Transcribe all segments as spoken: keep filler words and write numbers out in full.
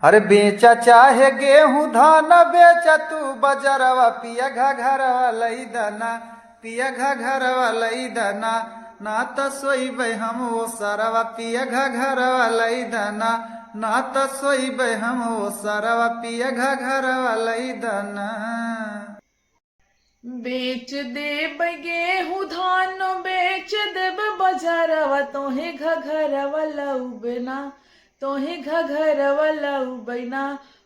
अरे बेचा चाहे गेहूं धान, बेचा तू बजरवा, पिया घघरवा लई दना, पिया घघरवा लई दना। ना त सोइबै हम ओसरवा, पिया घघरवा लई दना, ना त सोइबै हम ओसरवा, पिया घघरवा लई दना। बेच देब गेहूं धान, बेच देब बजरवा, तोहे घघरवा लउबे ना, तोहे घघरवा लउबे ना।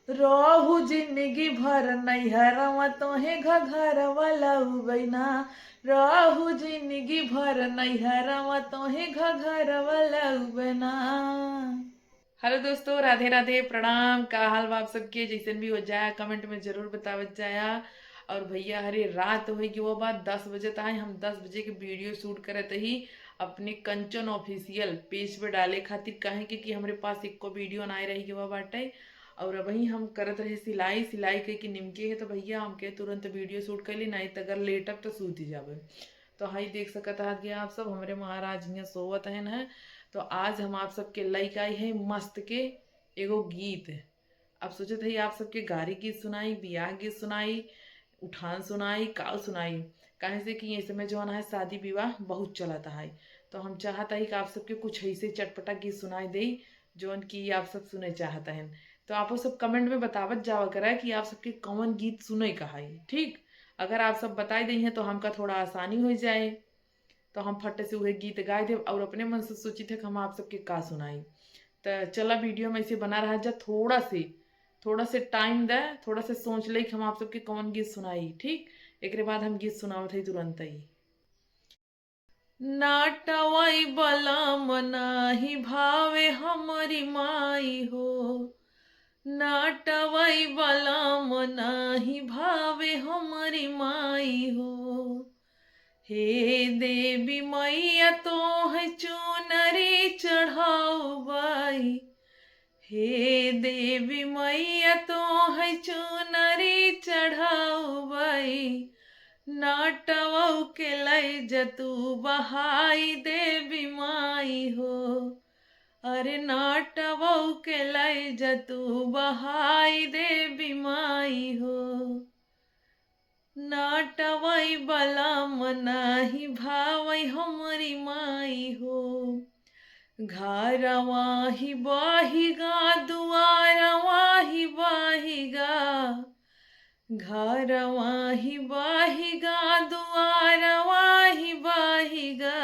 रहू जिंदगी भर नैहरवा, तोहे घघरवा लउबे ना, रहू जिंदगी भर नैहरवा, तोहे घघरवा लउबे ना। हेलो दोस्तों, राधे राधे, प्रणाम। का हाल बा आप सबके? जैसन भी हो जाया, कमेंट में जरूर बतावत जाया। और भैया, हरे रात होइ गवा बा, दस बजे तक हम दस बजे के वीडियो शूट करत ही अपने कंचन ऑफिशियल पेज पे डाले खातिर, काहे कि, कि हमरे पास एको वीडियो ना रह गवा बाटे। और अबही हम करत रहे सिलाई, सिलाई कइके निमके है, तो भैया हमके तुरंत वीडियो शूट कर ली, नहीं तो अगर लेटब तो सूत ही जाबे। तो हाई देख सकत हाथ गया आप सब, हमरे महाराज हियाँ सोवत हन है। तो आज हम आप सबके लइके आई है मस्त के एगो गीत। अब सोचत हई आप सबके गारी गीत सुनाई, बियाह गीत सुनाई, उठान सुनाई, काव सुनाई, काहे से कि ये समय जौन है शादी विवाह बहुत चलत है। तो हम चाहत हई कि आप सबके कुछ ऐसे चटपटा गीत सुनाई देई जौन कि आप सब सुने चाहत हन। तो आपो सब कमेंट में बतावत जावा करा कि आप सबके कौन गीत सुने का है, ठीक? अगर आप सब बताई देई हैं तो हमका थोड़ा आसानी हो जाए, तो हम फट से उहे गीत गाए देब और अपने मन से सोचित है कि हम आप सबके का सुनाई। तो चला वीडियो में ऐसे बना रहा जा, थोड़ा से, थोड़ा से टाइम दे, थोड़ा से सोच ले कि हम आप सबके कौन गीत सुनाई, ठीक? एकरे बाद हम गीत सुनावत है तुरंत ही। नाटवई बलम नाही भावे हमरी माई हो, नाटवई बलम नाही भावे हमरी माई हो। हे देवी मैया तोहै चुनरी चढ़ाउबई, हे देवी मैया तोहै चुनरी चढ़ाउबई, नाटवऊ के लै जतू बहाई देवी माई हो। अरे नाटवऊ के लै जतू बहाई देवी माई हो। नाटवई बलम नाही भावई हमरी माई हो। घरवा ही बाहिगा, दुआरवा ही बाहिगा, घरवा ही बाहिगा, दुआरवा ही बाहिगा।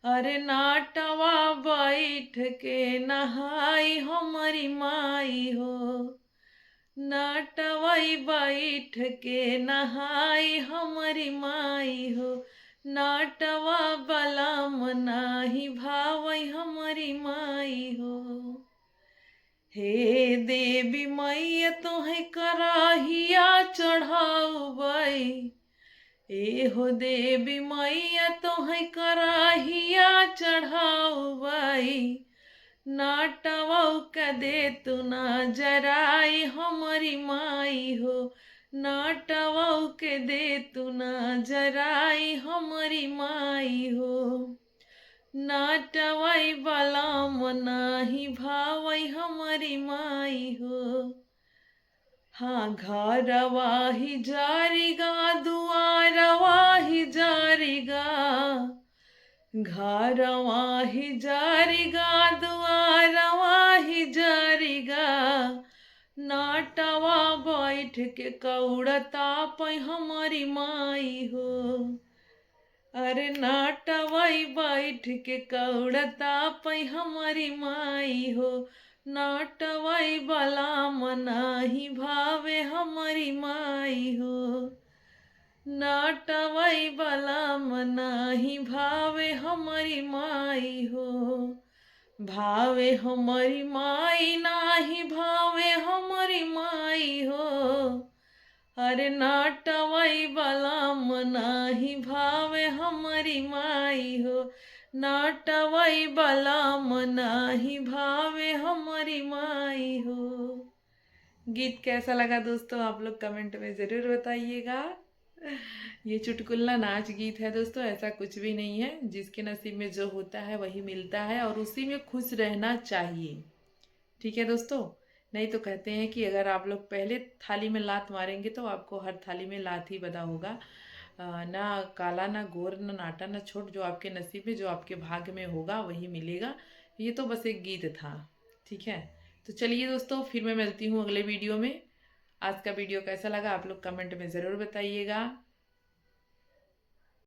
अरे नाटवा बैठ के नहाई हमरी माई हो, नाटवई बैठ के नहाई हमरी माई हो। नाटवा बलम नाही भावई हमरी माई हो। हे देवी मैया तोहै कराहिया चढ़ाउबई, ए हो देवी मैया तोहै कराहिया चढ़ाउबई, नाटवऊ के दे तू ना जराई हमरी माई हो, नाटवऊ के दे तू ना जराई हमरी माई हो। नाटवई बलम नाही भावई हमरी माई हो। हाँ, घरवा ही जारिगा, दुआरवा ही जारिगा, घरवा ही जारिगा, दुआरवा ही जारिगा। नाटवा बैठ के कौड़ता पै हमरी माई हो। अरे नाटवई बैठ के कौड़ता पै हमरी माई हो, नाटवई बलम नाही भावे हमरी माई हो, नाटवई बलम नाही भावे हमरी माई हो। भावे हमरी माई नाही भावे हमरी माई हो। अरे नाटवई बलम नाही भावे हमरी माई हो, नाटवई बलम नाही भावे हमरी माई हो। गीत कैसा लगा दोस्तों, आप लोग कमेंट में ज़रूर बताइएगा। ये चुटकुल्ला नाच गीत है दोस्तों, ऐसा कुछ भी नहीं है। जिसके नसीब में जो होता है वही मिलता है और उसी में खुश रहना चाहिए। ठीक है दोस्तों, नहीं तो कहते हैं कि अगर आप लोग पहले थाली में लात मारेंगे तो आपको हर थाली में लात ही बधा होगा। अ, ना काला, ना गोर, ना नाटा, ना छोट, जो आपके नसीब में, जो आपके भाग्य में होगा वही मिलेगा। ये तो बस एक गीत था, ठीक है। तो चलिए दोस्तों, फिर मैं मिलती हूँ अगले वीडियो में। आज का वीडियो कैसा लगा आप लोग कमेंट में ज़रूर बताइएगा।